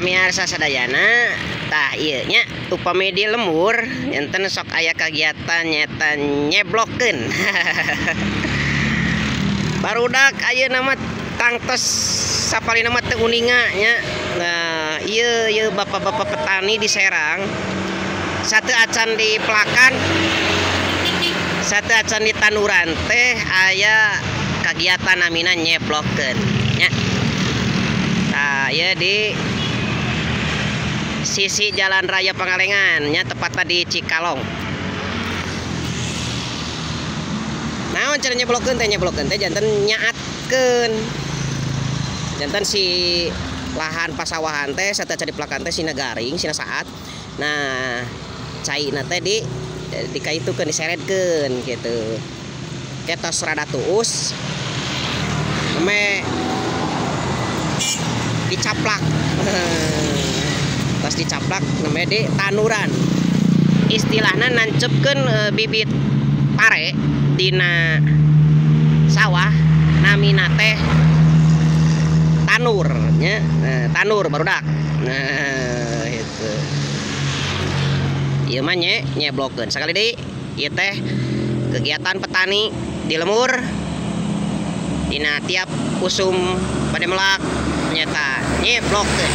Pamiarsa sadayana, tah ieu nya upami di lembur enten sok aya kagiatan nyeta nyeblokeun. Barudak ayeuna mah tangtos sapalina mah teu uninga nya. Nah, ieu ieu bapak-bapak petani di Serang satu acan di pelakan, satu acan di tanduran teh aya kagiatan namina nyeblokeun nya. Tah ieu di sisi Jalan Raya Pangalengan nya, tepatnya di Cikalong. Naon cara nyeblokeun teh? Nyeblokeun teh janten nyaatkeun. Janten si lahan pasawahan teh satu acan dipelakan teh sina garing, sina saat. Nah, caina teh di dikaitukeun, diseretkeun gitu. Ketos rada tuus meme dicaplak. Tos dicaplak namanya di tanuran. Istilahna nancepkeun bibit pare dina sawah namina teh tanur nya. Nah, tanur barudak. Nah, itu. Ieu mah nyeblokeun. Sakali deui ieu teh kegiatan petani di lembur dina tiap usum bade melak nyeta nyeblokeun.